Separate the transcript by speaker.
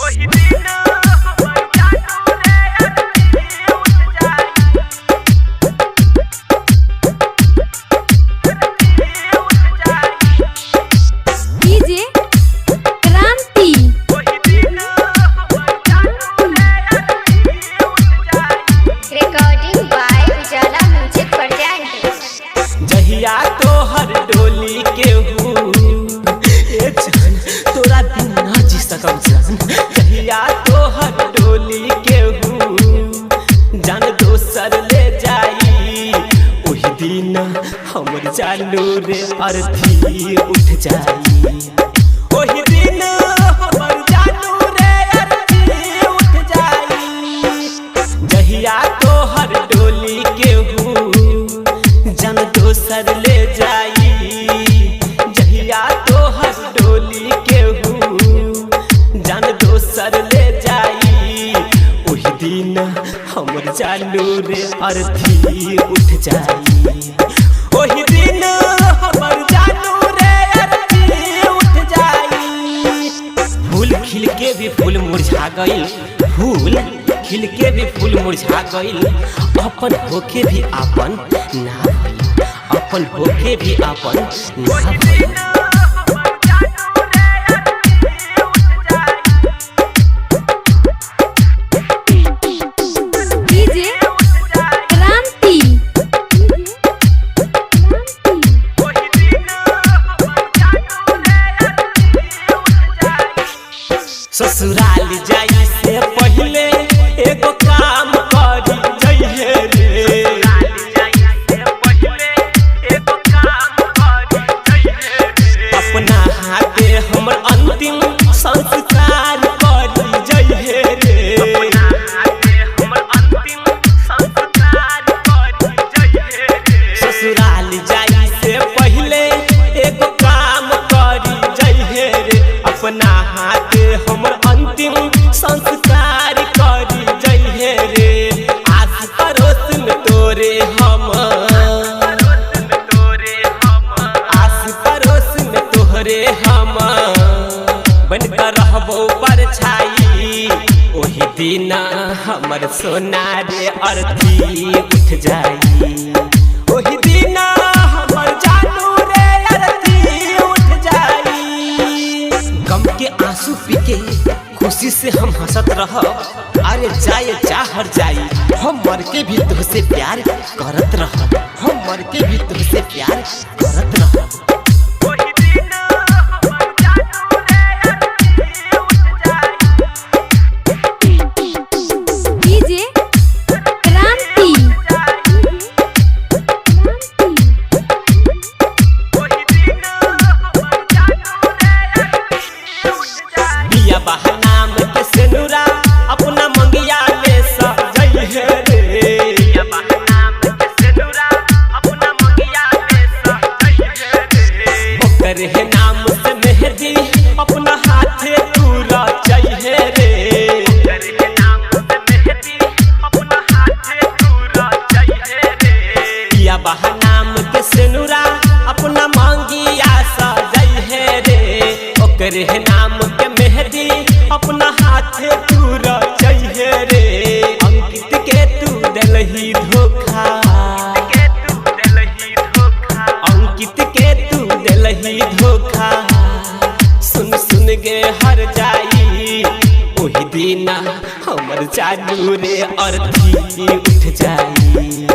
Speaker 1: ओही दिन हमर जानू रे अरती उठ जाई। अरती उठ जाई।
Speaker 2: डीजे क्रांति।
Speaker 1: ओही दिन हमर जानू रे अरती उठ जाई।
Speaker 3: Recording by Ujala music present.
Speaker 4: जहिया तोहर डोली के हूँ ए जान, तोरा बिन ना जी सकब जान। जहिया तोहर डोली के हूँ जान दोसर ले जाई, ओही दिन हमर जानू रे अर्थी उठ जाई। ओही दिन हमर जानू रे अर्थी उठ जाई। जहिया तोहर डोली के हूँ जन दोसर ले जाई। जहिया तोहर डोली के हूँ जन दोसर ले जाई, ओही दिन हमर जानू रे अर्थी उठ जाई। ओही दिन हमर जानू रे अर्थी उठ जाई। फूल खिल के भी फूल मुरझा गइल, फूल खिल के भी फूल मुरझा गइल, अपन होके भी आपन ना भइल, अपन होके भी आपन ना
Speaker 1: ओही
Speaker 4: भइल।
Speaker 1: दिन हमर जानू रे अरती उठ जाई।
Speaker 2: डीजे क्रांति।
Speaker 1: ओही दिन हमर जानू रे अरती उठ जाई।
Speaker 4: ससुराल जाई से पहले एगो काम करी जइहे रे। अपना हाथे हमर अंतिम संस्कार करी जइहे रे। ससुराल जाई से पहले एगो काम करी जइहे रे। अपना हाथे हमर अंतिम संस्कार करी जइहे रे। आस पड़ोस में तोरे हम, आस पड़ोस में तोहरे हम बनकर रहबो परछाई। ओही दिना हमर सोना रे अर्थी उठ जाई। ओही दिना हमर जानू रे अर्थी उठ जाई। गम के आंसू पी के खुशी से हम हंसत रहब, अरे जाए चाहर जाई हम मर के भी तुहसे प्यार करत रहब, हम मर के भी तुहसे प्यार करत रहब।
Speaker 1: ओही दिन हमर जानू रे अरती उठ जाई।
Speaker 2: डीजे क्रांति।
Speaker 1: ओही दिन हमर जानू रे अरती उठ जाई।
Speaker 4: बिया बहनाम के सेनुरा अपना मंगिया में सजई है रे। ओकर है नाम से मेहंदी अपना हाथे तू रचई है रे। बिया बहनाम के सेनुरा अपना मंगिया सजई है रे। ओकर है नाम के मेहंदी अपना हाथे तू रचई है रे। अंकित के तू देलही धोखा, अंकित के तू देलही धोखा, सुन सुन गे हर जाई। ओही दिना हमर जानू रे अर्थी उठ जाई।